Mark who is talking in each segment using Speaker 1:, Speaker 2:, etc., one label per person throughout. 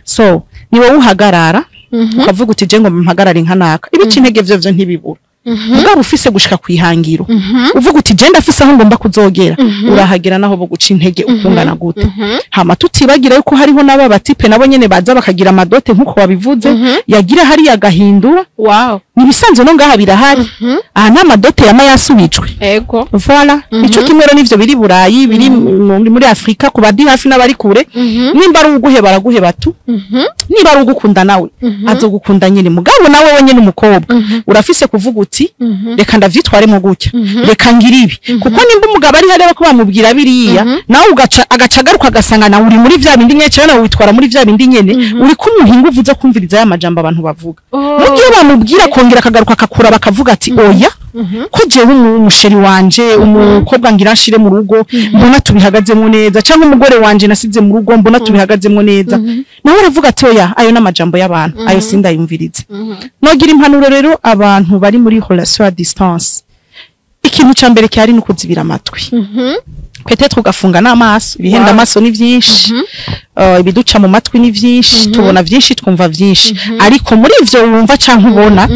Speaker 1: So ni wowe uhagarara ukavuga uti je ngo mpagarare nka naka, ibica intege vyo ntibibura. Mugabo ufise gushika kwihangiro, uvuga uti je ndafise aho ngomba kuzogera, urahagera naho bo guca intege ukungana gute. Hama tutibagira yuko hariho n'aba ba types nabo nyene baza bakagira ama dot nkuko wabivuze, yagira hariya agahindura. Nibisanzwe no ngaha birahari, aha nta ma dot yama yasubijwe. Voilà, ico kimwe rero nivyo biri Burayi, biri muri Afrika, ku badi hafi n'abari kure. Nimba ari uguheba, araguheba tu. Niba ari ugukunda, nawe azogukunda nyine. Mugabo nawe wenyine umukobwa urafise kuvuga uti reka ndavyitwaremo gutya, reka ngira ibi, kuko nimba umugabo ari hariya ko bamubwira biriya, nawe ugaca agaca agaruka agasanga nawe uri muri vya bindi nyene, cyane nawe witwara muri vya bindi nyene, uri kumuha inguvu zo kumviriza ya majambo abantu bavuga. Mu gihe bamubwira kongera akagaruka akakura, bakavuga ati oya, ko jewe umu chéri wanje, umukobwa ngira nshire mu rugo, mbona tubihagazemo neza, cyangwa umugore wanje nasize mu rugo, mbona tubihagazemo neza, nawe aravuga ati oya, ayo n'amajambo y'abantu, ayo sindayumvirize. Nogira impanuro rero abantu bari muri relation à distance: ikintu ca mbere cyari no kuzibira amatwi, peut-être ugafunga n'amaso. Ibihenda amaso ni vyinshi, ibiduca mu matwi ni vyinshi, tubona vyinshi, twumva vyinshi, ariko muri ivyo wumva canke ubona,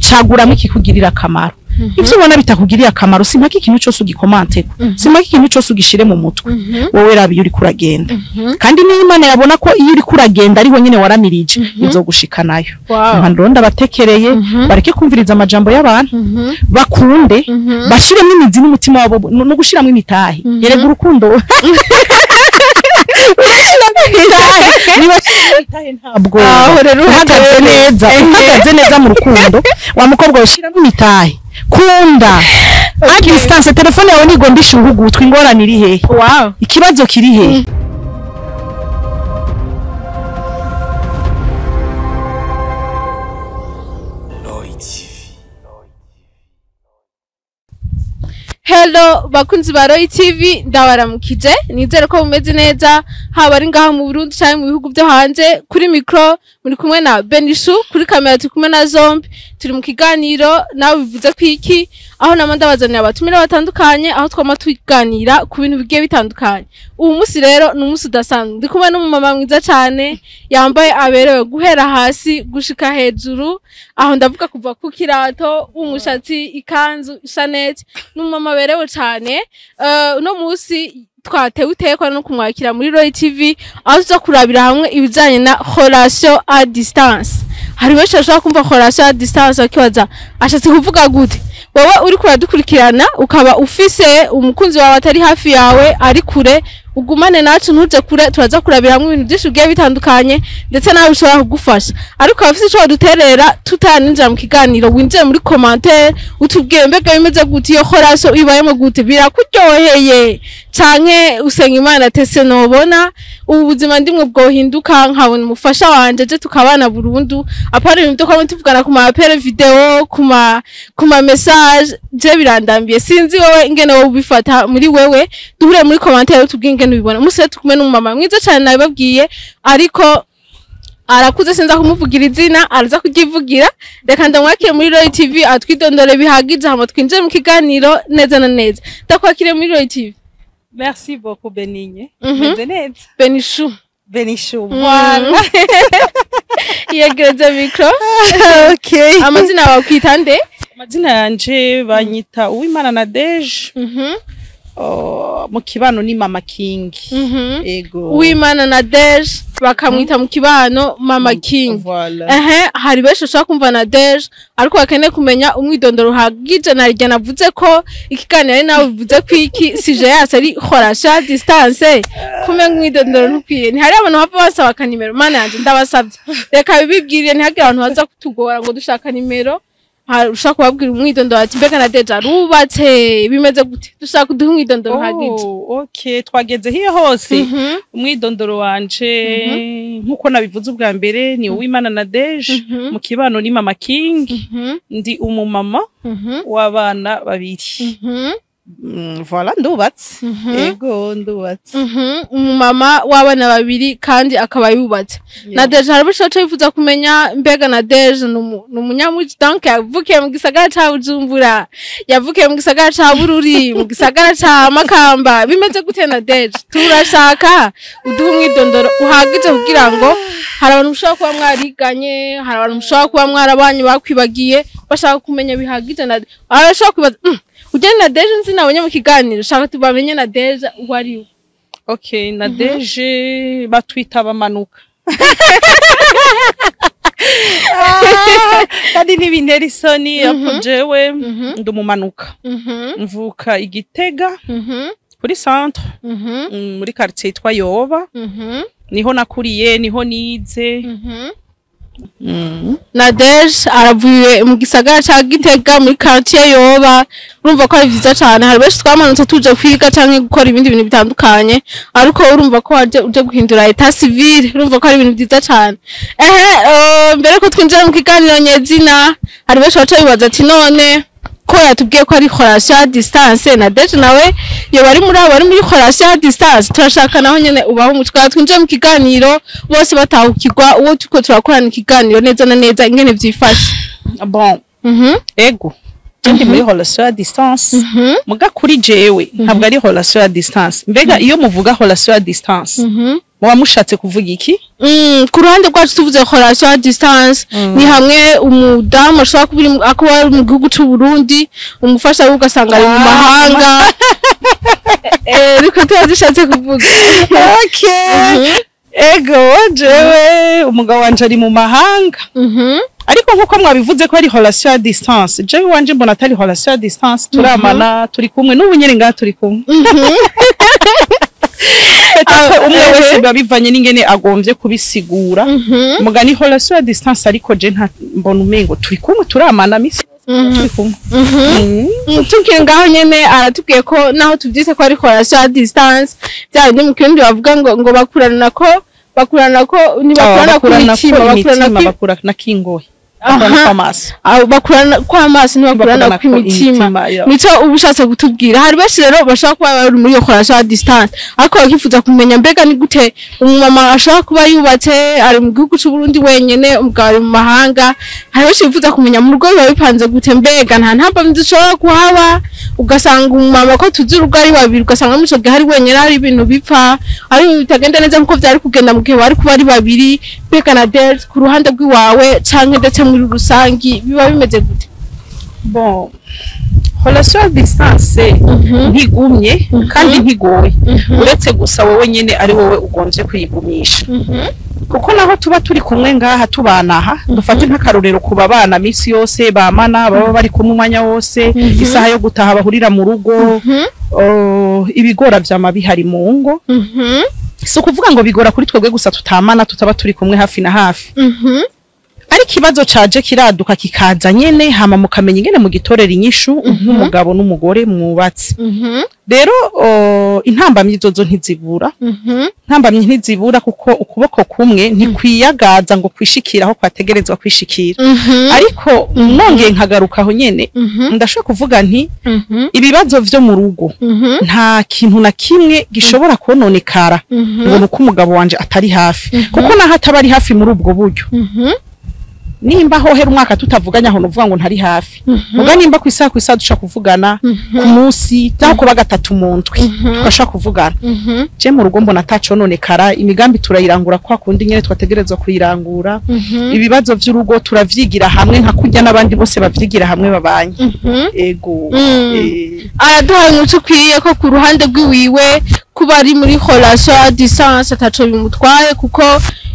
Speaker 1: caguramo ikikugirira akamaro. Ivyo ubona bitakugiriye akamaro, simpaka ikintu cyose ugikomanteko, simpaka ikintu cyose ugishire mu mutwe. Wowe raba iyo uriko uragenda, kandi niyo Imana yabona ko iyo uriko uragenda ariho nyene waramirije, izogushikanayo. Impanuro ndabatekereye: bareke kumviriza amajambo y'abantu, bakunde, bashiremo imizi n'umutima wabo no gushiramo imitahe. Erega urukundo urashiramo imitahe, niba imitahe ntabwo
Speaker 2: Aho rero
Speaker 1: uhagaze
Speaker 2: uhaterere.
Speaker 1: neza, uhagaze neza mu rukundo. Wa mukobwa, ushyiramo imitahe, kunda à distance. Telefone yawe nigomba ishuha ugutwi, ingorane iri hehe? Ikibazo kiri hehe?
Speaker 3: Roy TV.
Speaker 2: Hello bakunzi ba Roy TV, ndabaramukije, nizere ko mumeze neza, haba ari ngaha mu Burundi cyangwa mu bihugu byo hanze. Kuri micro muri kumwe na Benishu, kuri kamera turi kumwe na Zombi. Turi mu kiganiro nawe bivuze ku iki, aho nama ndabazanira abatumire batandukanye, aho twama tuganira ku bintu bigiye bitandukanye. Ubu munsi rero ni umunsi udasanzwe, ndi kumwe n'umumama mwiza cyane, yambaye aberewe guhera hasi gushika hejuru. Aho ndavuga kuva ku kirato, umushatsi, ikanzu, ishanete. Ni umumama aberewe cyane. Uno munsi twatewe itekwa no kumwakira muri Roy TV, aho tuza kurabira hamwe ibijanye na relation à distance. Hari benshi bashobora kumva relation à distance bakibaza ashatse kuvuga gute. Wowe uriko uradukurikirana, ukaba ufise umukunzi wawe atari hafi yawe, ari kure, ugumane nacu, ntuje kure. Turaza kurabira hamwe ibintu byinshi bigiye bitandukanye, ndetse nawe bishobora kugufasha. Ariko abafise ico baduterera tutaninjira mu kiganiro, winjiye muri commentaire utubwire: mbega bimeze gute? Iyo relation ibayemo gute? Birakuryoheye canke usenga Imana tese nobona ubu buzima ndimwe bwohinduka, nkabona umufasha wanje je tukabana burundu, apana ibintu byo kwama tuvugana ku ma appel vidéo, ku ma message? Je birandambiye. Sinzi wowe ingene wowe ubifata muri wewe. Duhure muri commentaire utubwire ingene ubibona. Umunsi rero turi kumwe n'umumama mwiza cyane, nabibabwiye, ariko arakuze, sinza kumuvugira izina, araza kuryivugira. Reka ndamwakire muri Roy TV, atwidondore bihagije, hama twinjire mu kiganiro neza na neza. Ndakwakire muri Roy TV.
Speaker 4: Merci beaucoup, Benigne. Meze neza.
Speaker 2: Benishu.
Speaker 4: Benishu. Voilà.
Speaker 2: Yegereze micro.
Speaker 1: Okay.
Speaker 2: Amazina yawe kwita nde?
Speaker 4: Amazina yanje banyita Uwimana Nadege. Oh, mu kibano ni Mama King. Ego.
Speaker 2: Uwimana Nadege, bakamwita mu kibano Mama King.
Speaker 4: Voilà.
Speaker 2: Ehe, hari benshi bashobora kumva Nadege ariko bakeneye kumenya umwidondoro uhagije. Naryo navuze ko ikiganiro ari nawe bivuze ko iki sujet yacu ari relation à distance. Kumenya umwidondoro ntukwiye, ntihari abantu bava basaba akanimero. Mana yanje, ndabasabye, reka bibibwirire, ntihagire abantu baza kutugora ngo dushaka nimero. Hari ushaka kubabwira umwidondoro ati mbega Nadege arubatse, bimeze gute? Dushaka kuduha umwidondoro uhagije.
Speaker 4: Oh, okay, twageze hiyo hose. Umwidondoro wanje, nkuko nabivuze ubwa mbere, ni Uwimana Nadege. Mu kibano ni Mama King. Ndi umumama w'abana babiri.
Speaker 1: Voilà, ndubatse. Ego, ndubatse.
Speaker 2: Umumama w'abana babiri kandi akaba yubatse. Nadege, hari ubushobozi wifuza kumenya mbega Nadege ni umunyamuji, donc yavukiye mu gisagara ca Bujumbura, yavukiye mu gisagara ca Bururi, mu gisagara ca Makamba, bimeze gute? Nadege, turashaka uduhe umwidondoro uhagije kugira ngo hari abantu mushobora kuba mwariganye, hari abantu mushobora kuba mwarabanye bakwibagiye, bashaka kumenya bihagije. Nadege arashobora kwibaza: "Ujye Nadege nzi nabonye mu kiganiro, shaka tubamenye Nadege uwo ari we."
Speaker 4: Okay, Nadege batwita bamanuka. Kandi ntibintera isoni, apo jewe ndi umumanuka. Mvuka Igitega kuri centre, muri quartier yitwa Yoba. Niho nakuriye, niho nize.
Speaker 2: Nadege aravuye mu gisagara ca Gitega muri quartier Yoba. Urumva ko ari vyiza cane. Hari benshi twamanutse tuje kwiga canke gukora ibindi bintu bitandukanye, ariko urumva ko waje uje guhindura état civil, urumva ko ari ibintu vyiza cane. Ehe, mbere ko twinjira mu kiganiro nyezina, hari benshi baca bibaza ati: "None ko yatubwiye ko ari relation à distance, Nadege nawe yoba ari muri abo bari muri relation à distance?" Turashaka naho nyene ubaho umutwe, twinjiye mu kiganiro bose batahukirwa uwo turiko turakorana ikiganiro neza na neza ingene vyifashe.
Speaker 4: Bon, ego, je ndi muri relation à distance. Muga kuri jewe ntabwo ari relation à distance. Mbega iyo muvuga relation à distance, muba mushatse kuvuga iki?
Speaker 2: Ku ruhande rwacu tuvuze relation à distance, ni hamwe umudamu ashobora kuba akuba ari mu gihugu c'u Burundi, umufasha we ugasanga ari mu mahanga. Ariko tuba dushatse kuvuga.
Speaker 4: Okay, ego, jewe umugabo wanje ari mu mahanga. Ariko nkuko mwabivuze ko ari relation à distance, jewe wanje mbona atari relation à distance. Turamana, turi kumwe n'ubu nyene ngaha turi kumwe. Peut-être umwe wese biba bivanye n'ingene agomvye kubisigura. Mugani relation à distance, ariko je nta mbona umengo turi kumwe, turamana misi yose turi kumwe.
Speaker 2: Tukiri ngaho nyene, aratubwiye ko naho tuvyise ko ari relation à distance, bya bindi mu Kirundi bavuga ngo bakurana ko ntibakurana ku
Speaker 4: Bakurana
Speaker 2: mitima,
Speaker 4: ko
Speaker 2: bakurana
Speaker 4: imitima,
Speaker 2: ku
Speaker 4: bakurana k'ingohe, bakurana kw'amaso.
Speaker 2: Ah, bakurana kw'amaso, ntibakurana
Speaker 4: Bakurana ko
Speaker 2: kw'imitima.
Speaker 4: imitima, ya.
Speaker 2: Nico uba ushatse kutubwira. Hari benshi rero bashobora kuba bari muri iyo relation à distance, ariko bakifuza kumenya mbega ni gute umumama ashobora kuba yubatse, ari mu gihugu c'u Burundi wenyene, umugabo ari mu mahanga. Hari benshi bifuza kumenya mu rugo biba bipanze gute, mbega nta ntambamyi zishobora kuhaba, ugasanga umumama, ko tuzi urugo ari babiri, ugasanga muri ico gihe ari wenyene hari ibintu bipfa, ari ibintu bitagenda neza nkuko vyari kugenda mu gihe bari kuba ari babiri. Mbega Nadege, ku ruhande rw'iwawe canke ndetse muri rusangi, biba bimeze gute?
Speaker 4: Bon, relation à distance ntigumye kandi ntigoye, uretse gusa wowe nyene ari wowe ugombye kuyigumisha, kuko naho tuba turi kumwe ngaha tubana aha, dufate nk'akarorero ku babana misi yose bamana, baba bari kumwe umwanya wose, isaha yo gutaha bahurira mu rugo, ibigora vyama bihari mu ngo. Si ukuvuga ngo bigora kuri twebwe gusa tutamana, tutaba turi kumwe hafi na hafi, ariko ikibazo caje kiraduka kikaza nyene, hama mukamenya ingene mugitorera inyishu nk'umugabo n'umugore mwubatse. Rero intambamyi zozo ntizibura. Intambamyi ntizibura, kuko ukuboko kumwe ntikwiyagaza ngo kwishikira aho kwategerezwa kwishikira. Ariko nongeye nkagaruka aho nyene, ndashobora kuvuga nti ibibazo vyo mu rugo, nta kintu na kimwe gishobora kononekara ngo nuko umugabo wanje atari hafi, kuko naho ataba ari hafi muri ubwo buryo, nimba hohera umwaka tutavuganye, aho nuvuga ngo ntari hafi. Muga nimba ku isaha ku isaha dushaka kuvugana, ku munsi cyangwa kuba gatatu mu ndwi tugashaka kuvugana, je mu rugo mbona atacononekara. Imigambi turayirangura kwa kundi nyene twategerezwa kuyirangura. Ibibazo vy'urugo turavyigira hamwe nka kurya n'abandi bose bavyigira hamwe babanye. Ego.
Speaker 2: Araduhaye umuco ukwiye ko ku ruhande rw'iwiwe kuba ari muri relation à distance ataco bimutwaye, kuko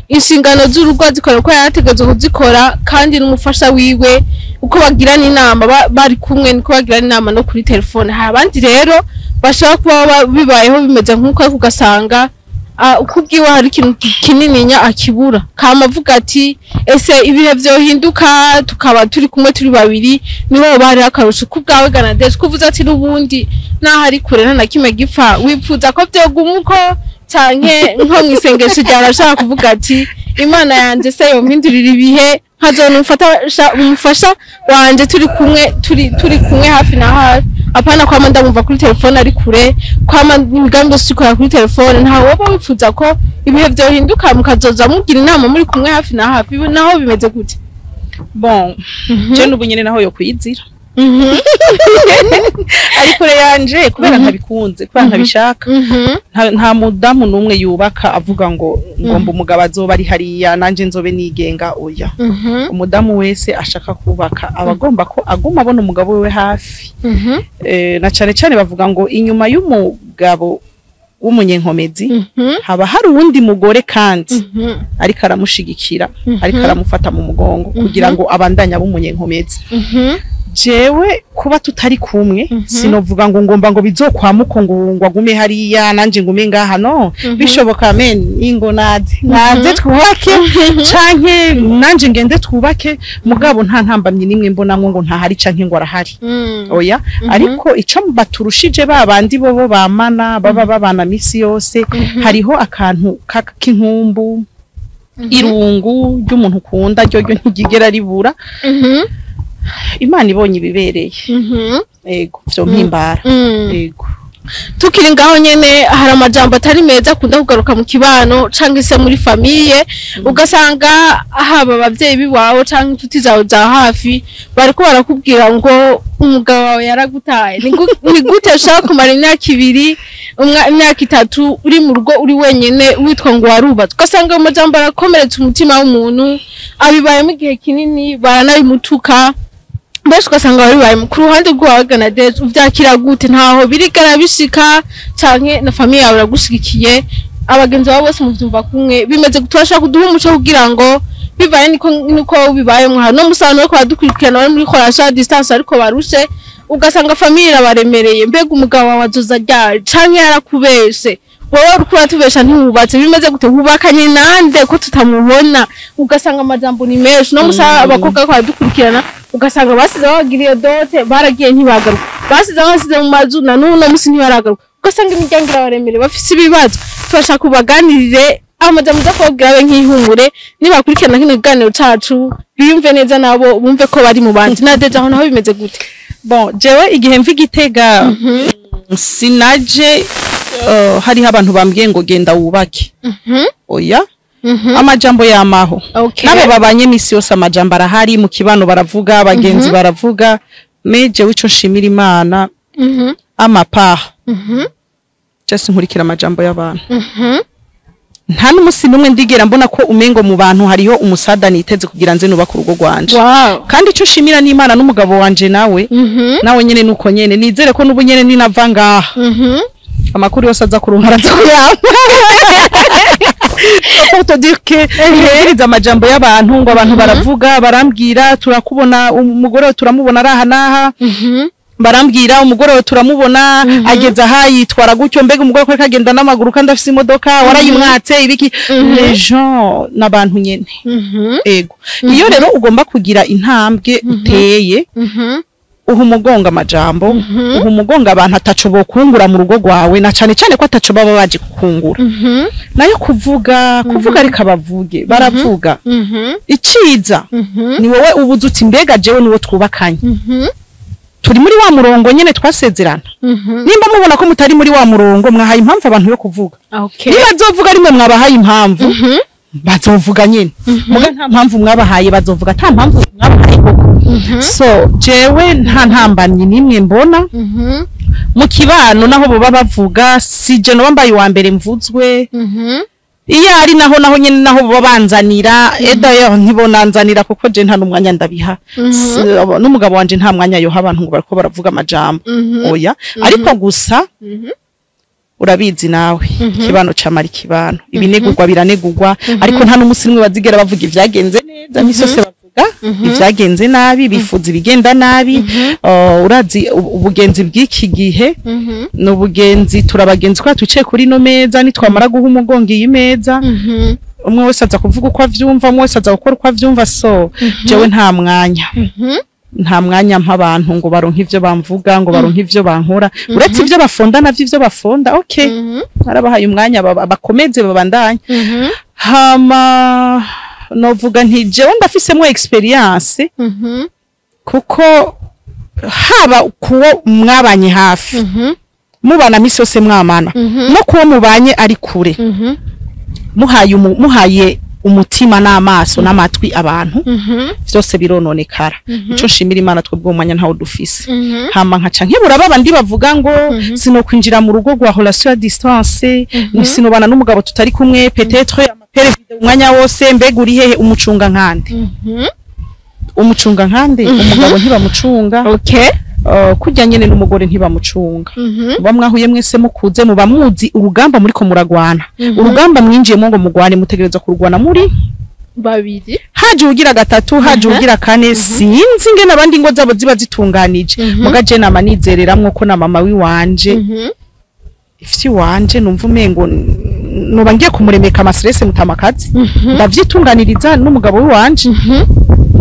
Speaker 2: inshingano z'urugo azikora uko yarategerezwa kuzikora, kandi n'umufasha wiwe uko bagirana inama bari kumwe niko bagirana inama no kuri telefone. Hari abandi rero bashobora kuba bibayeho bimeze nk'uko, ariko ugasanga uko ubwiwe hari ikintu kinininya akibura, kama avuga ati: "Ese ibihe vyohinduka tukaba turi kumwe turi babiri, niho hoba hariho akarusho?" Ku bwawe ga Nadege, ko uvuze ati n'ubundi naho ari kure nta na kimwe gipfa, wipfuza ko vyoguma uko, canke nko mw'isengesho ryawe arashaka kuvuga ati Imana yanje se yompindurira ibihe, nkazona umufasha wanje turi kumwe, turi kumwe hafi na hafi, apana kwama ndamumva kuri telefone ari kure, kwama imigambi yose ikora kuri telefone. Ntawe woba wifuza ko ibihe vyohinduka, mukazoza mugira inama muri kumwe hafi na hafi? Naho bimeze gute?
Speaker 4: Bon, je n'ubu nyene naho yo kwizira ari kure yanje, kubera ntabikunze, kubera ntabishaka. Nta mudamu n'umwe yubaka avuga ngo ngomba umugabo azoba ari hariya, nanje nzobe nigenga. Oya, umudamu wese ashaka kubaka aba agomba ko aguma abona umugabo wiwe hafi. Na cane cane bavuga ngo inyuma y'umugabo w'umunyenkomezi haba hari uwundi mugore kandi ariko aramushigikira, ariko aramufata mu mugongo kugira ngo abandanye abe umunyenkomezi. Jewe kuba tutari kumwe, sinovuga ngo ngomba ngo bizokwamuko, ngo agume hariya nanje ngume ngaha. No bishoboka, amen, ingo naze naze twubake, canke nanje ngende twubake. Mugabo nta ntambamye nimwe mbonamwo ngo ntahari canke ngo arahari, oya. Ariko ico baturushije ba bandi bobo bamana baba babana misi yose, hariho akantu k'inkumbu, irungu ry'umuntu ukunda ryo ryo ntigigera ribura. Imana ibonye ibibereye, ego, vyompimbara, ego.
Speaker 2: Tukiri ngaho nyene, hari amajambo atari meza akunda kugaruka mu kibano canke se muri famille, ugasanga haba abavyeyi biwawe canke inshuti zawe za hafi bariko barakubwira ngo umugabo wawe yaragutaye. Ni gute ushaka kumara imyaka 2, imyaka 3 uri mu rugo uri wenyene, witwa ngo warubatse? Ugasanga ayo majambo arakomeretsa umutima w'umuntu abibayemo igihe kinini, baranabimutuka mbese, ugasanga babibaye ku ruhande rwawe. Ganade uvyakira gute? Ntaho birigara bishika, canke na famille yawe iragushigikiye, abagenzi bawe bose muvyumva kumwe? Bimeze gute? Turashaka kuduha umuco kugira ngo bivaye niko bibayemwo hano musano bariko baradukurikirana bari muri relation à distance ariko barushe, ugasanga famille irabaremereye: mbega umugabo wawe azoza ryari, canke yarakubeshe, wowe uriko uratubesha ntiwubatse, bimeze gute, wubakanye nande ko tutamubona? Ugasanga amajambo ni menshi no musa abakobwa bariko baradukurikirana, ugasanga basize babagiriye dot, baragiye ntibagaruka, basize basize mu mazu na n'uno musi ntibaragaruka, ugasanga imiryango irabaremereye, bafise ibibazo. Turashaka kubaganirire amajambo uza kubabwira abe nk'ihumure, nibakurikirana kino kiganiro cacu biyumve neza, nabo bumve ko bari mu bandi. Na déjà aho naho bimeze gute?
Speaker 4: Bon, jewe igihe mva Igitega sinaje hariho abantu bambwiye ngo genda wubake, oya. Amajambo yamaho nabo babanye misi yose, amajambo arahari mu kibano, baravuga, abagenzi baravuga. Mais jewe ico nshimira Imana, amapaha just nkurikira amajambo y'abantu. Nta n'umusi n'umwe ndigera mbona ko umengo mu bantu hariho umusada niteze kugira nze nubake urugo rwanje. Kandi ico nshimira n'Imana n'umugabo wanje nawe, nawe nyene nuko nyene, nizere ko n'ubu nyene ninava ngaha amakuru yose aza kuronka araza kuyampa. Pour te dire que ntegereza amajambo y'abantu ngo abantu baravuga, barambwira turakubona umugore wawe, turamubona ari aha n'aha, barambwira umugore wawe turamubona ageze aha yitwara gutyo, mbega umugore ko agenda n'amaguru kandi afise imodoka, warayimwatse, ibiki. Les gens n'abantu nyene, ego. Iyo rero ugomba kugira intambwe uteye, uha umugongo amajambo, uha umugongo abantu ataco bokungura mu rugo rwawe, na cane cane ko ataco baba baje kukungura. Nayo kuvuga kuvuga, ariko abavuge baravuga. Iciza ni wowe ubuze uti mbega jewe niwo twubakanye turi muri wa murongo nyene twasezerana? Nimba mubona ko mutari muri wa murongo, mwahaye impamvu abantu yo kuvuga. Niba azovuga rimwe mwabahaye impamvu, bazovuga nyene. Muga nta mpamvu mwabahaye, bazovuga ata mpamvu mwabahaye koko. So jewe nta ntambamyi nimwe mbona mu kibano, naho boba bavuga, si je noba mbaye uwa mbere mvuzwe. Iyo ari naho nyene, naho boba banzanira edayo ntibonanzanira, kuko je nta n'umwanya ndabiha. N'umugabo wanje nta mwanya yoha abantu ngo bariko baravuga amajambo, oya. Ariko gusa urabizi nawe, ikibano camara ikibano, ibinegurwa biranegurwa, ariko nta n'umunsi nimwe bazigera bavuga ivyagenze neza. Misi yose bavuga ivyagenze nabi, bifuza ibigenda nabi. Urazi ubugenzi bw'iki gihe ni ubugenzi, turabagenzi kubera twicaye kuri ino meza. Nitwamara guha umugongo iyi meza, umwe wese aza kuvuga uko avyumva, umwe wese aza gukora uko avyumva. So jewe nta mwanya mpa abantu ngo baronke ivyo bamvuga, ngo baronke ivyo bankora, uretse ivyo bafonda navyo, ivyo bafonda, okay, narabahaye umwanya bakomeze babandanye.
Speaker 1: Hama novuga nti jewe ndafisemo experience, kuko haba kuwo mwabanye hafi, mubana misi yose, mwamana, no kuwo mubanye ari kure, muhaye umutima n'amaso n'amatwi abantu, vyose birononekara. Ico nshimira Imana, twebwe uwo mwanya ntawo dufise. Hama nkaca nkebura babandi bavuga ngo sinokwinjira mu rugo rwa relation à distance, sinobana n'umugabo tutari kumwe, peut-être amapere vidéo umwanya wose, mbega uri hehe? Umucunga nkande? Umucunga nkande? Umugabo ntibamucunga. Kurya nyene n'umugore ntibamucunga. Muba mwahuye mwese mukuze, muba muzi urugamba muriko muragwana. Urugamba mwinjiyemo ngo mugwane, mutegerezwa kurugwana muri
Speaker 2: babiri.
Speaker 1: Haje ugira gatatu, haje ugira kane, sinzi ingene abandi ngo zabo ziba zitunganije. Muga je nama nizereramwo ko na mama wiwanje, ifisi wanje, numva umengo noba ngiye kumuremeka ama stress mutamakazi, ndavyitunganiriza n'umugabo wiwanje.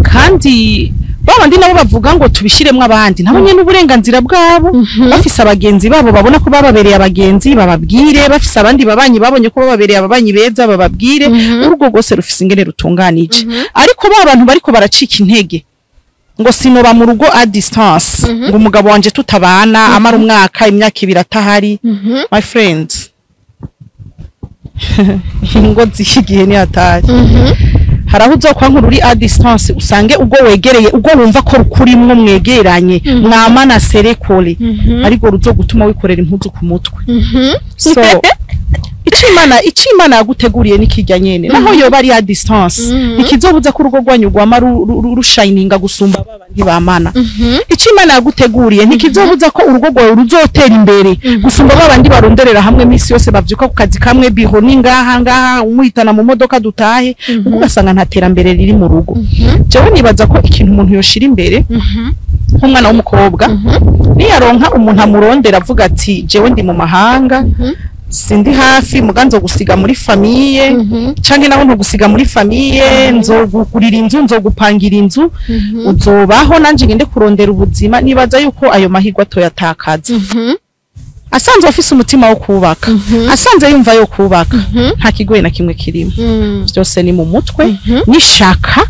Speaker 1: Kandi babandi nabo bavuga ngo tubishiremwo abandi, nabo nyene uburenganzira bwabo. Bafise abagenzi babo babona ko bababereye abagenzi, bababwire. Bafise abandi babanyi babonye ko bababereye ababanyi beza, bababwire. Urugo rwose rufise ingene rutunganije. Ariko ba bantu bariko baracika intege ngo sinoba mu rugo à distance, ngo umugabo wanje tutabana, amara umwaka, imyaka 2 atahari, my friends, ingo z'iki gihe ni hatari. Hari aho uzokwa uri à distance, usange ubwo wegereye, ubwo wumva ko rukurimwo, mwegeranye, mwamana serekole, ariko ruzogutuma wikorera impuzu ku mutwe. So icyo Imana yaguteguriye nikijya nyene, naho yoba ari à distance, ikizobuza ko urugo rwanyu rwama rushininga gusumba babandi bamana. Icyo Imana yaguteguriye ntikizobuza ko urugo rwawe ruzotera imbere gusumba babandi baronderera hamwe misi yose, bavyuka ku kazi kamwe, biho ni ngaha ngaha, umuhitana mu modoka dutahe, ubwo ugasanga nta terambere riri mu rugo. Jewe nibaza ko ikintu umuntu yoshira imbere nk'umwana w'umukobwa, niyaronka umuntu amurondera avuga ati: "Jewe ndi mu mahanga, sindi hafi, muga nzogusiga muri famille, canke naho ntugusiga muri famille, nzogugurira inzu, nzogupangira inzu, uzobaho, nanje ngende kurondera ubuzima," nibaza yuko ayo mahirwe atoyatakaza. Asanzwe afise umutima wo kubaka, asanze yumva yo kubaka, nta kigoye na kimwe kirimo. Byose ni mu mutwe n'ishaka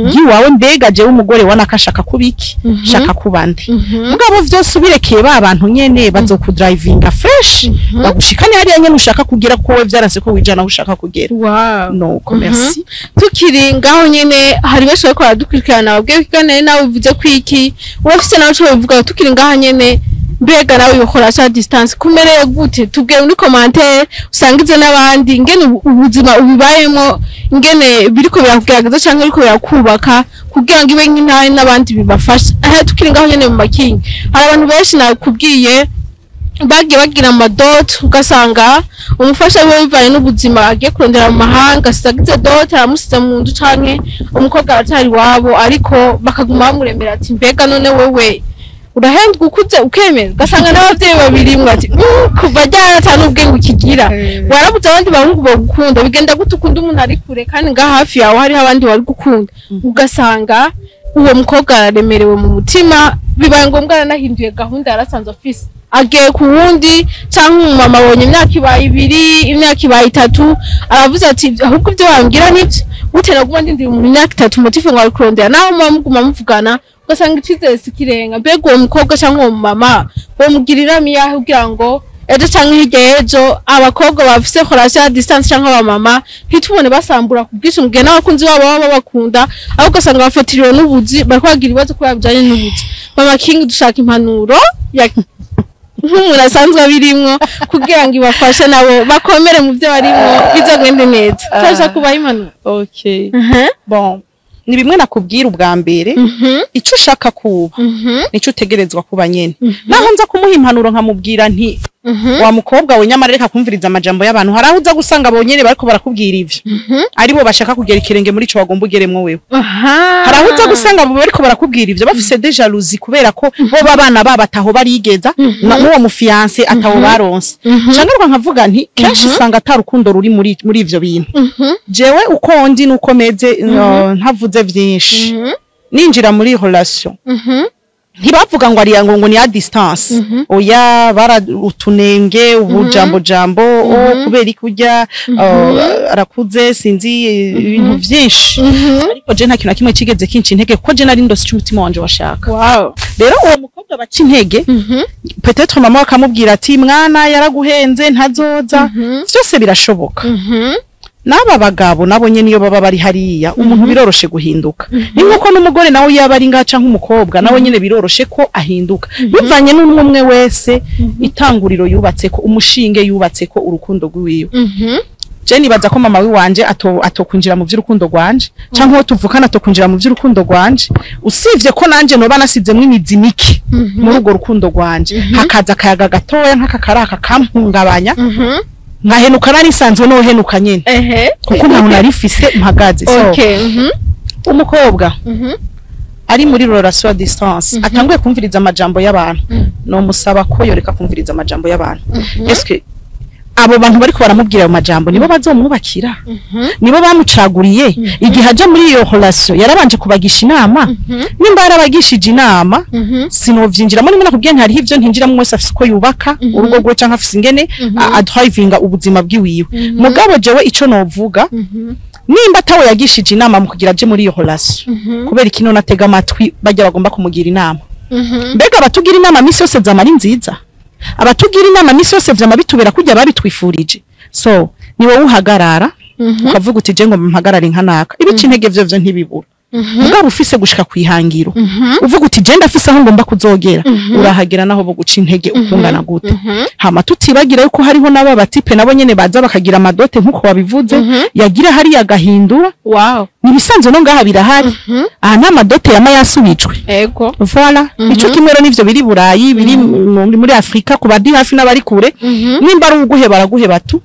Speaker 1: ry'iwawe. Mbega jewe umugore wanaka, shaka kubiki, shaka kuba nde? Mugabo vyose ubirekeye ba bantu nyene, bazokudrivinga fresh, bagushikane hariya nyene ushaka kugera, kuko wowe vyaranse ko wijana aho ushaka kugera. Nuko, merci.
Speaker 2: Tukiri ngaho nyene, hari benshi bariko baradukurikirana, babwiye ko ikiganiro nawe uvuze ko iki urafise nawe uco bivuga. Tukiri ngaho nyene, mbega nawe iyo relation à distance kumereye gute? Tubwire muri commentaire, usangize n'abandi ingene ubuzima ubibayemo, ingene biriko birakugerageza canke biriko birakubaka, kugira ngo ibe nk'intare n'abandi bibafasha. Aha tukiri ngaho nyene mu makingi, hari abantu benshi nakubwiye bagiye bagira ama dot, ugasanga umufasha wiwe bivanye n'ubuzima agiye kurondera mu mahanga, asize dot, aramusize mu nzu, canke umukobwa aracyari iwabo, ariko bakaguma bamuremera ati: "Mbega none wewe urahendwa ukuze ukemera?" Ugasanga n'abavyeyi babiri mwe ati: Kuva ryari ata n'ubwenge ukigira, warabuze abandi bahungu bagukunda? Bigenda gute ukunda umuntu ari kure kandi ngaha hafi yawe hariho abandi bari gukunda?" Ugasanga uwo mukobwa araremerewe mu mutima, bibaye ngombwa aranahinduye gahunda yarasanzwe afise, agiye ku wundi, cyangwa umumama abonye imyaka ibaye 2, imyaka ibaye 3, aravuze ati: "Ahubwo ibyo bambwira nibyo, gute naguma ndindira umuntu imyaka 3 motif ngo ari kurondera?" Naho muba muguma muvugana, ugasanga icizere sikirenga. Mbega uwo mukobwa cyangwa uwo mumama womugirira inama iyahe kugira ngo ejo cyangwa hirya y'ejo abakobwa bafise relation à distance cyangwa abamama ntitubone basambura ku bwinshi, mu gihe n'abakunzi babo baba babakunda, ahubwo ugasanga bafatiriwe n'ubuzi, bariko bagira ibibazo kubera bijanye n'ubuzi? Mama King, dushaka impanuro ya nk'umuntu asanzwe abirimwo, kugira ngo ibafashe nabo bakomere mu byo barimwo, bizogende neza. Turashaka kubaha impanuro.
Speaker 1: Okay, bon, ni bimwe nakubwira ubwa mbere: icyo ushaka kuba nicyo utegerezwa kuba nyene. Naho nza kumuha impanuro nkamubwira nti: "Wa mukobwa we, nyamara reka kumviriza amajambo y'abantu." Hari aho uza gusanga bonyene bariko barakubwira ivyo aribo bashaka kugera ikirenge muri ico wagomba ugeremwo wewe. Hari aho uza gusanga abo bariko barakubwira ivyo bafise des jalousie, kubera ko bo babana babo ataho barigeza, n'uwo mu fiancé ataho baronse. Canke nkavuga nti kenshi usanga ata rukundo ruri muri ivyo bintu. Jewe uko ndi nuko meze, no, ntavuze vyinshi, ninjira muri relation Ntibavuga ngo ari ngo ni à distance, oya, bara utunenge, ubujambo jambo, oh, kubera ikurya, oh, arakuze, sinzi, ibintu vyinshi. Ariko je nta kintu na kimwe kigeze kinca intege, kuko je nari ndose ico umutima wanje washaka. Rero uwo mukobwa baca intege, peut-être mama akamubwira ati: "Mwana, yaraguhenze, ntazoza." Vyose birashoboka. N'aba bagabo nabo nyene, iyo baba bari hariya, umuntu biroroshe guhinduka. Ni nkuko n'umugore nawe yaba ari ngaca, nk'umukobwa nawe nyene biroroshe ko ahinduka, bivanye n'umwe umwe wese, itanguriro yubatse ko, umushinge yubatse ko urukundo rwiwe. Je nibaza ko mama wiwanje atokwinjira mu vy'urukundo rwanje, canke uwo tuvukana atokwinjira mu vy'urukundo rwanje, usivye ko nanje noba nasizemwo imizi mike muri urwo rukundo rwanje, hakaza akayaga gatoya nk'aka karaka kampungabanya, nkahenuka nari nsanzwe nohenuka nyene, kuko ntaho nari mfise mpagaze. So umukobwa ari muri relation à distance atanguye kumviriza amajambo y'abantu, no musaba ko yoreka kumviriza amajambo y'abantu. Eske abo bantu bariko baramubwira ayo majambo nibo bazomwubakira? Nibo bamucaguriye? Igihe aja muri iyo relation yarabanje kubagisha inama? Nimba yarabagishije inama, sinovyinjiramo. Nimba nakubwiye nti hariho ivyo ntinjiramo, wese afise uko yubaka urugo rwe, canke afise ingene adrivinga ubuzima bwiwiwe. Mugabo jewe ico novuga, nimba atawe yagishije inama mu kugira aje muri iyo relation, kubera iki none atega amatwi bajya bagomba kumugira inama? Mbega abatugira inama misi yose zama ari nziza? Abatugira inama misi yose vyama bitubera kurya babitwifurije? So ni wowe uhagarara ukavuga uti: "Je ngo mpagarare nka naka." Ibica intege vyo ntibibura, mugabo ufise gushika kwihangiro, uvuga uti: "Je ndafise aho ngomba kuzogera", urahagera naho bo guca intege ukungana gute. Hama tutibagira yuko hariho n'aba ba types nabo nyene baza bakagira ama dot nkuko wabivuze, yagira hariya agahindura. Nibisanzwe, no ngaha birahari. Aha nta ma dot yama yasubijwe. Voilà, ico kimwe rero nivyo biri Burayi, biri muri Afrika, ku bari hafi n'abari kure. Nimba ari uguheba, araguheba tu.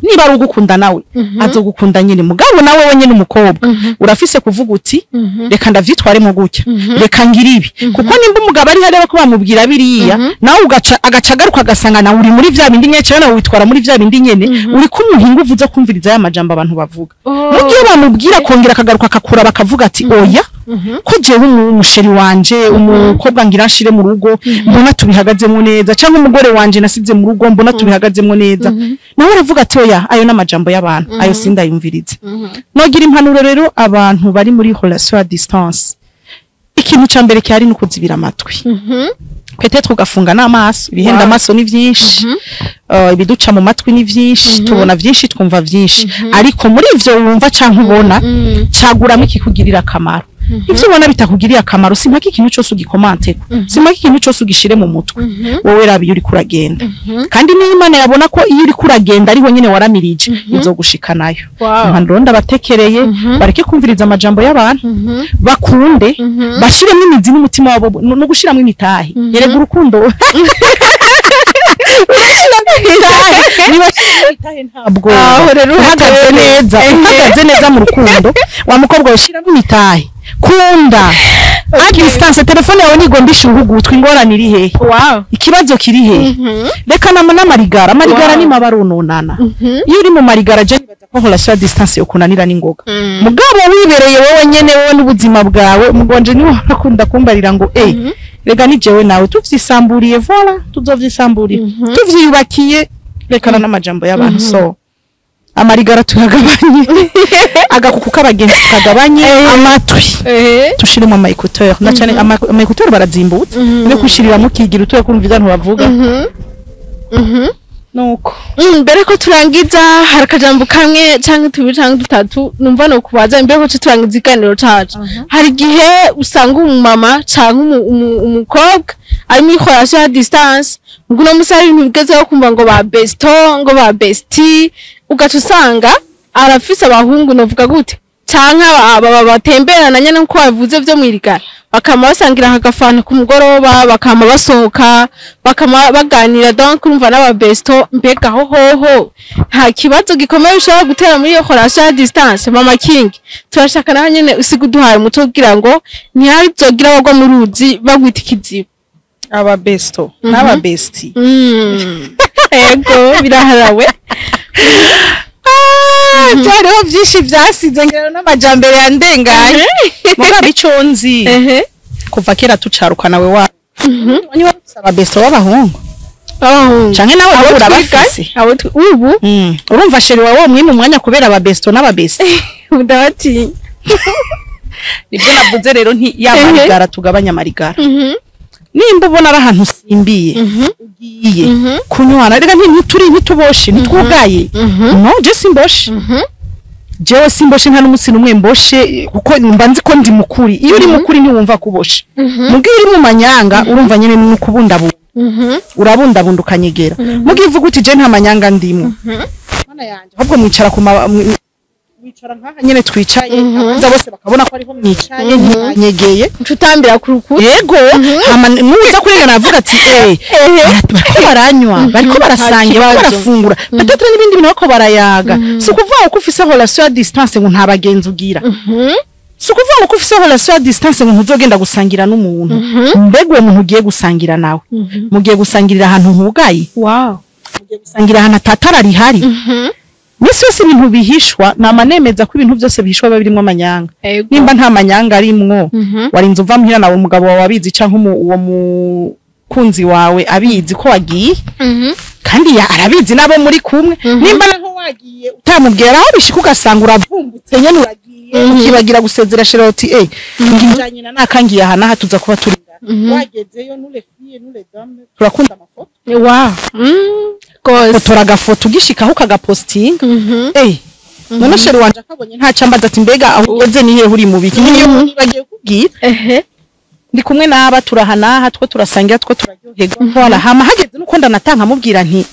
Speaker 1: Niba ari ugukunda, nawe azogukunda nyine. Mugabo nawe wenyine umukobwa urafise kuvuga uti: "Reka ndavyitwaremo gutya, reka ngira ibi", kuko nimba umugabo ari hariya ko bamubwira biriya, nawe ugaca agaca agaruka agasanga nawe uri muri vya bindi nyene, canke nawe witwara muri vya bindi nyene, uri kumuha inguvu zo kumviriza ya majambo abantu bavuga. Mugihe bamubwira kongera akagaruka akakura, bakavuga ati: "Oya, ko jewe umu chéri wanje, umukobwa ngira nshire mu rugo, mbona tubihagazemo neza, cyangwa umugore wanje nasize mu rugo, mbona tubihagazemo neza", nawe aravuga ati: "Oya, ayo n'amajambo y'abantu, ayo sindayumvirize." Nogira impanuro rero abantu bari muri relation à distance: ikintu ca mbere cyari ni ukuzibira amatwi, peut-être ugafunga n'amaso. Ibihenda amaso ni vyinshi, ibiduca mu matwi ni vyinshi, tubona vyinshi, twumva vyinshi. Ariko muri ivyo wumva canke ubona, caguramo ikikugirira akamaro. Ivyo ubona bitakugiriye akamaro, simpaka ikintu cyose ugikomanteko, simpaka ikintu cyose ugishire mu mutwe. Wowe raba iyo uriko uragenda, kandi niyo Imana yabona ko iyo uriko uragenda ariho nyene waramirije, izogushikanayo. Impanuro ndabatekereye: bareke kumviriza amajambo y'abantu, bakunde, bashiremo imizi n'umutima wabo, no gushiramo imitahe. Erega urukundo urashiramo imitahe, niba imitahe ntabwo
Speaker 2: Aho rero
Speaker 1: uhagaze
Speaker 2: uhatere.
Speaker 1: neza, uhagaze neza mu rukundo. Wa mukobwa, ushyiramo imitahe, kunda à distance. Telefone yawe nigomba ishuha ugutwi, ingorane iri hehe? Ikibazo kiri hehe? Reka nama n'amarigara, amarigara ni mabi, arononana. Iyo uri mu marigara, je nibaza ko relation à distance yokunanira n'ingoga. Mugabo wibereye wowe nyene, wowe n'ubuzima bwawe, umugonje niwe akunda kumbarira ngo: "Eh, rega ni jewe nawe tuvyisamburiye, voilà, tuzovyisamburira tuvyiyubakiye, rekana n'amajambo y'abantu." So amarigara tuyagabanye, agakuku k'abagenzi tukagabanye, amatwi tushiremo ama écouteur, na cyane ama écouteur barazimbutse, no kwishiriramo ukigira utuye kumva ivyo abantu bavuga. Nuko.
Speaker 2: Mbere ko turangiza, hari akajambo kamwe canke tubiri canke dutatu numva no kubaza mbere ko turangiza ikiganiro cacu. Hari igihe usanga umumama canke umukobwa ari muri relation à distance, ngo uno musi hari ibintu bigezeho kumva ngo ba besto, ngo ba bestie, ugaca usanga arafise abahungu, novuga gute, canke aba batemberana nyene nkuko bavuze vyo mwirigara, bakama basangira akagafanta ku mugoroba, bakama basohoka, bakama baganira, donc urumva n'aba besto. Mbega aho hoho nta kibazo gikomeye bishobora gutera muri iyo relation à distance? Mama King, turashaka naho nyene usiga uduhaye umuco kugira ngo ntihazogira abagwa mu ruzi bagwita ikiziba.
Speaker 1: Aba besto n'aba bestie?
Speaker 2: Ego, biraharawe.
Speaker 1: Byariho byinshi byasize, ngira n'amajambere yandenganye, mugabo ico nzi Kuva kera tucaruka nawe wa niba aba besto b'abahungu
Speaker 2: Abahungu
Speaker 1: canke nawe
Speaker 2: Abo
Speaker 1: wowe urabafise?
Speaker 2: twiganye, abo ubu
Speaker 1: Urumva chéri wawe mwima umwanya kubera aba besto n'aba besti?
Speaker 2: Ndabatinya.
Speaker 1: Nibyo navuze rero, nti yamarigara, tugabanya amarigara. Nimba ubona ari ahantu usimbiye, ugiye kunywana, reka ntituri, ntituboshe, ntitwugaye. No, je simboshe, jewe simboshe, nta n'umunsi n'umwe mboshe, kuko mba nzi ko ndi mukuri. Iyo uri mukuri ntiwumva kuboshe. Mugihe uri mu manyanga, urumva nyene ni ukubundabunda, urabundabunda ukanyegera. Mugihe uvuga uti: "Je nta manyanga ndimwo," mana yanje, ahubwo mwicara ku mwicara nkaha nyene twicaye, abaza bose bakabona ko ariho mwicaye, ntibanyegeye.
Speaker 2: Utambira ku rukuta.
Speaker 1: Yego, hama nuza kurengana avuga ati: "Eh, bariko baranywa, bariko barasangira, bariko
Speaker 2: Kibazo.
Speaker 1: barafungura, peut-être n'ibindi bintu bariko barayaga." Si ukuvuga ko ufise relation à distance ngo nta bagenzi ugira. Si ukuvuga ko ufise relation à distance ngo ntuzogenda gusangira n'umuntu. Mbega uwo muntu ugiye gusangira nawe, mugiye gusangirira ahantu hugaye? Mugiye gusangira ahantu atatara rihari? Misi yose ibintu bihishwa, nama nemeza ko ibintu byose bihishwa biba birimwo amanyanga. Nimba nta manyanga arimwo, warinze uva muhira nawe umugabo wawe abizi, canke uwo mukunzi wawe abizi ko wagiye, kandi arabizi n'abo muri kumwe. Nimba naho wagiye utamubwira, aho bishika ugasanga uravumbutse nyene, uragiye, ukibagira gusezera chéri uti: "Eh, njanye na nakangiye aha n'aha, tuza kuba turi ngaha." Wagezeyo, nous les filles, nous les dames, turakunda amafoto.
Speaker 2: Gose.
Speaker 1: Fotora agafoto ugishikaho, ukagapostinga. Eh, none chéri wanje akabonye nta cambaza ati: "Mbega aho ugeze ni hehe, uri mu biki?" Niyo nibagiye kubwira, ndi kumwe n'aba, turahanaha, two turasangira, two turaryoherwa. Voilà, hama hageze nuko ndanatanga, mubwira nti: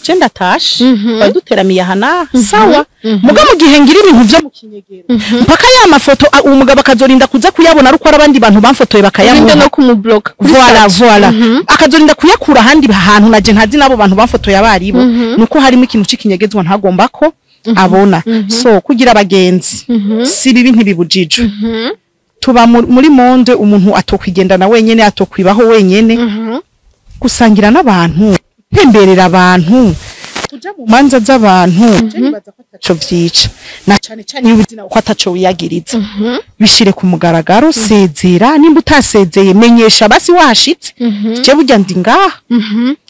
Speaker 1: "Je ndatashe, baduteramiye aha n'aha." Sawa. Muga mu gihe ngira ibintu vyo mu kinyegero, mpaka ya mafoto uwo mugabo akazorinda kuza kuyabona ari uko ari abandi bantu bamfotoye
Speaker 2: Urinde
Speaker 1: bakayamuha.
Speaker 2: no kumubloka kuri
Speaker 1: Voilà.
Speaker 2: statut.
Speaker 1: Voilà, akazorinda kuyakura ahandi hantu naje ntazi n'abo bantu bamfotoye abaribo, nuko harimo ikintu c'ikinyegezwa ntagomba ko abona. So kugira abagenzi si bibi, ntibibujijwe. Tuba muri monde umuntu atokwigendana wenyene, atokwibaho wenyene. Gusangira n'abantu, gutemberera abantu, kuja mu manza z'abantu, je nibaza ko ataco vyica, na cane cane iyo ubizi nawe ko ataco wiyagiriza. Bishire ku mugaragaro, sezera. Nimba utasezeye, menyesha basi washitse: "Je burya ndi ngaha."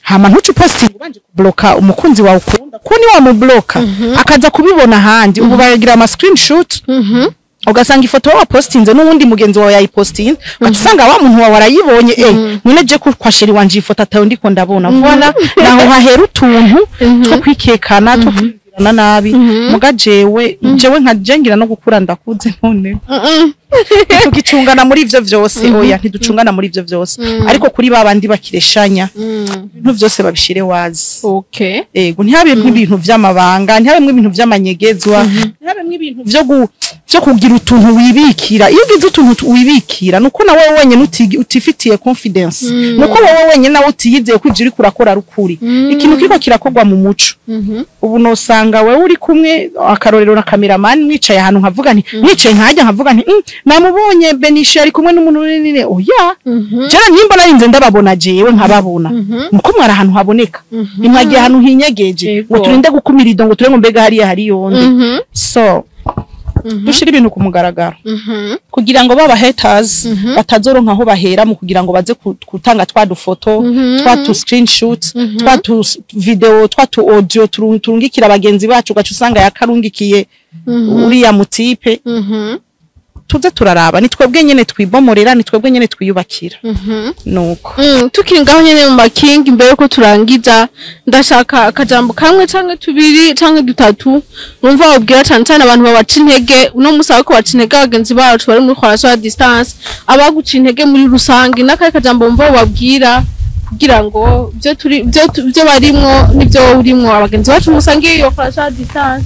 Speaker 1: Hama ntuce upostinga ubanje kubloka umukunzi wawe ukunda, ko ni wamubloka akaza kubibona ahandi. Ubu baragira ama screenshot, ugasanga ifoto wawe wapostinze n'uwundi mugenzi wawe yayipostinze, ugaca usanga wa muntu wawe arayibonye: "Eh, none je ko kwa chéri wanje ifoto atayo ndiko ndabona?" Voilà, naho hahera utuntu two kwikekana, two kwibwirana nabi. Muga jewe nka jengira no gukura, ndakuze none, ntitugicungana muri ivyo vyose. Oya, ntiducungana muri ivyo vyose. Ariko kuri ba bandi bakireshanya, ibintu vyose babishire wazi. Ego, ntihabemwo ibintu vy'amabanga, ntihabemwo ibintu vy'amanyegezwa, ntihabemwo ibintu vyo kugira utuntu wibikira. Iyo ugize utuntu wibikira, nuko nawe wenyene utifitiye confidence, nuko wowe wenyene nawe utiyizeye ko ivyo uriko urakora ari ukuri. Ikintu kiriko kirakorwa mu muco, ubu nosanga wewe uri kumwe, akarorero, na cameraman, mwicaye ahantu, nkavuga nti mwicaye nkajya nkavuga nti: "Namubonye Benisha ari kumwe n'umuntu runini." Oya, jera nimba narinze ndababona jewe nkababona, nuko mwari ahantu haboneka, ntimwagiye ahantu hinyegeje ngo turinde gukumira ido, ngo ture ngo mbega hariya hari yonde. So dushire ibintu ku mugaragaro kugira ngo baba haters batazoronka aho bahera mu kugira ngo baze gutanga twa dufoto, twa tu screenshot, twa tu video, twa tu audio turungikira bagenzi bacu, ugaca usanga yakarungikiye uriya mutipe. Tuze turaraba, ni twebwe nyene twibomorera, ni twebwe nyene twiyubakira, nuko.
Speaker 2: Tukiri ngaho nyene mu makingi, mbere yuko turangiza, ndashaka akajambo kamwe canke tubiri canke dutatu numva wabwira cane cane abantu babaca intege uno musi, ariko baca intege abagenzi bacu bari muri relation à distance, abaguca intege muri rusange, n'akahe kajambo wumva wobabwira kugira ngo ivyo turi ivyo barimwo n'ivyo wowe urimwo, abagenzi bacu musangiye iyo relation à distance,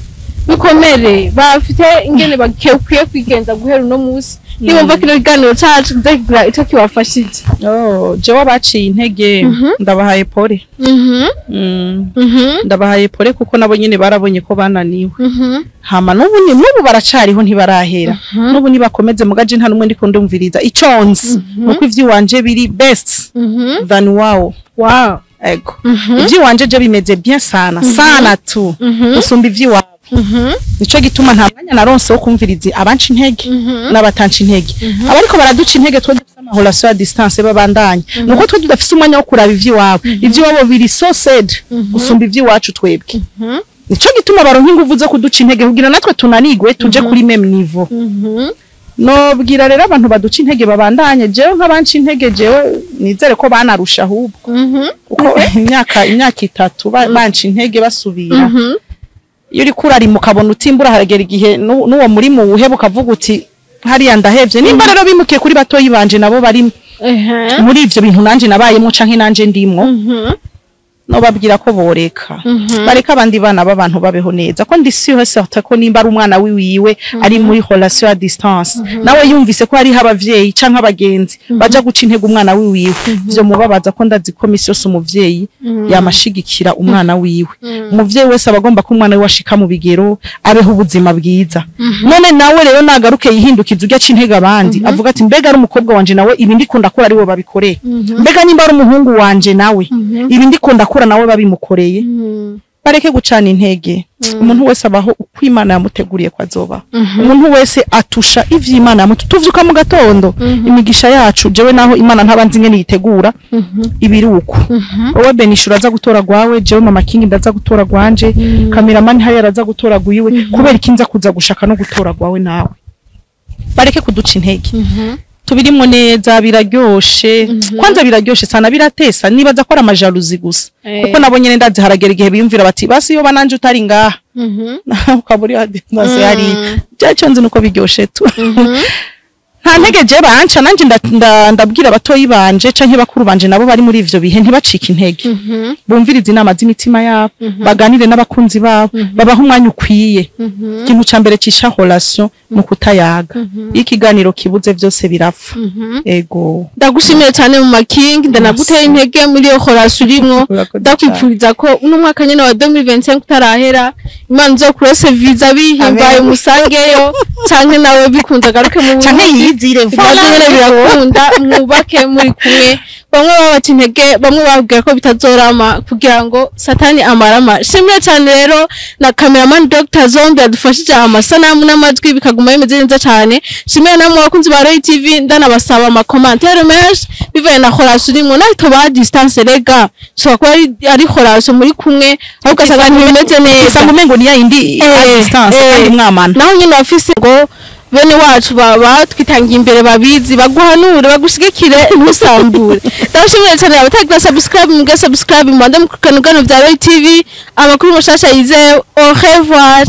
Speaker 2: bikomere, bafite ingene bakwiye kwigenza guhera uno musi nibumva kino kiganiro cacu kiza kugira ico kibafashije?
Speaker 4: Oh, jewe abaciye intege ndabahaye pole. Ndabahaye pole kuko nabo nyene barabonye ko bananiwe. Hama n'ubu n'ubu baracariho, ntibarahera, n'ubu nibakomeze. Mugaje nta numwe ndiko ndumviriza. Ico nzi nuko ivy'iwanje biri best than wow. Ego, ivy'iwanje je bimeze bien sana sana tu gusumba ivy'iwabo.
Speaker 1: Nico gituma nta mwanya naronse wo kumviriza abanca intege n'abatanca intege. Abariko baraduca intege, twe dufise ama relation à distance, babandanye, nuko twe tudafise umwanya wo kuraba ivy'iwabo. Ivy'iwabo biri so sad gusumba ivy'iwacu twebwe. Nico gituma baronka inguvu zo kuduca intege, kugira natwe tunanigwe tuje kuri même niveau. Nobwira rero abantu baduca intege babandanye. Jewe nk'abanca intege, jewe nizere ko banarusha ahubwo, kuko imyaka 3 banca intege basubira. Iyo uriko urarima ukabona utimbura, haragera igihe n'uwo murimo uwuheba, ukavuga uti hariya ndahevye. Nimba rero bimukiye kuri batoyi banje, nabo bari muri ivyo bintu nanje nabayemwo canke nanje ndimwo, nobabwira ko boreka, bareka abandi bana b'abantu babeho neza, ko ndi sûr certain ko nimba ari umwana wiwiwe ari muri relation à distance, nawe yumvise ko hariho abavyeyi canke abagenzi baja guca intege umwana wiwiwe, ivyo mubabaza, ko ndazi ko misi yose umuvyeyi yamashigikira umwana wiwe. Umuvyeyi wese aba agomba ko umwana wiwe ashika mu bigero, abeho ubuzima bwiza. None nawe rero nagaruke yihindukiza ujya aca intege abandi, avuga ati mbega ari umukobwa wanje nawe ibi ndiko ndakora ari we babikoreye? Mbega nimba ari umuhungu wanje nawe ibi ndiko ndakora nawe babimukoreye? Bareke gucana intege. Umuntu wese abaho uko Imana yamuteguriye ko azobaho. Umuntu wese atusha ivy'Imana yamutu. Tuvyuka mu gatondo, imigisha yacu, jewe naho Imana ntabanzi ingene yitegura ibiri uko. Wowe Benisha uraza gutora gwawe, jewe Mama King ndaza gutora gwanje, cameraman hari araza gutora gwiwe. Kubera ikinza kuza gushaka no gutora gwawe nawe? Bareke kuduca intege, tubirimwo neza, biraryoshe. Kwanza biraryoshe sana, biratesa. Nibaza ko ari ama jalousie gusa, kuko nabo nyene ndazi haragera igihe biyumvira bati basi yoba nanje utari ngaha, ukaba uri hadi hari cyo nzi nuko biryoshe tu. Nta ntege je banca. Nanje ndabwira abatoyi banje canke bakuru banje nabo bari muri ivyo bihe, ntibacike intege, bumvirize inama z'imitima yabo, baganire n'abakunzi babo, babaha umwanya ukwiye. Ikintu ca mbere cisha relation ni ukutayaga. Iyo ikiganiro kibuze, byose birapfa. Ego.
Speaker 2: Ndagushimiye cyane Mama King, ndanagutera intege muri iyo relation urimwo.
Speaker 1: Urakoze.
Speaker 2: Ndakwipfuriza ko uno mwaka nyene wa 2025 utarahera, Imana izokurose visa bihimbaye,
Speaker 1: Amen.
Speaker 2: umusangeyo, canke nawe bikunze agaruke mu
Speaker 1: Canke
Speaker 2: Burundi.
Speaker 1: yizire.
Speaker 2: Navyo nyene birakunda, mwubake muri kumwe. Bamwe babaca intege, bamwe babwira ko bitazorama, kugira ngo Satani amarama. Shimire cyane rero na cameraman Dr Zombi yadufashije amasanamu n'amajwi bikaguma bimeze neza cyane. Shimire namwe abakunzi ba Roy TV, ndanabasaba ama commentaire menshi bivaye na relation urimwo. Naho ba distance rega, shobora kuba ari relation muri kumwe, ahubwo ugasanga ntibimeze neza.
Speaker 1: Usanga umengo ni yayindi à distance, kandi mwamana.
Speaker 2: Naho nyine bafise ngo bene wacu baba twitangiye imbere, babizi, baguhanure, bagushigikire, ntusambure. Ndabashimiye cyane. Abatagira subscribe, muge subscribe, mubanze mukurikirana ibiganiro bya Roy TV, amakuru mashasha yizewe. Au revoir.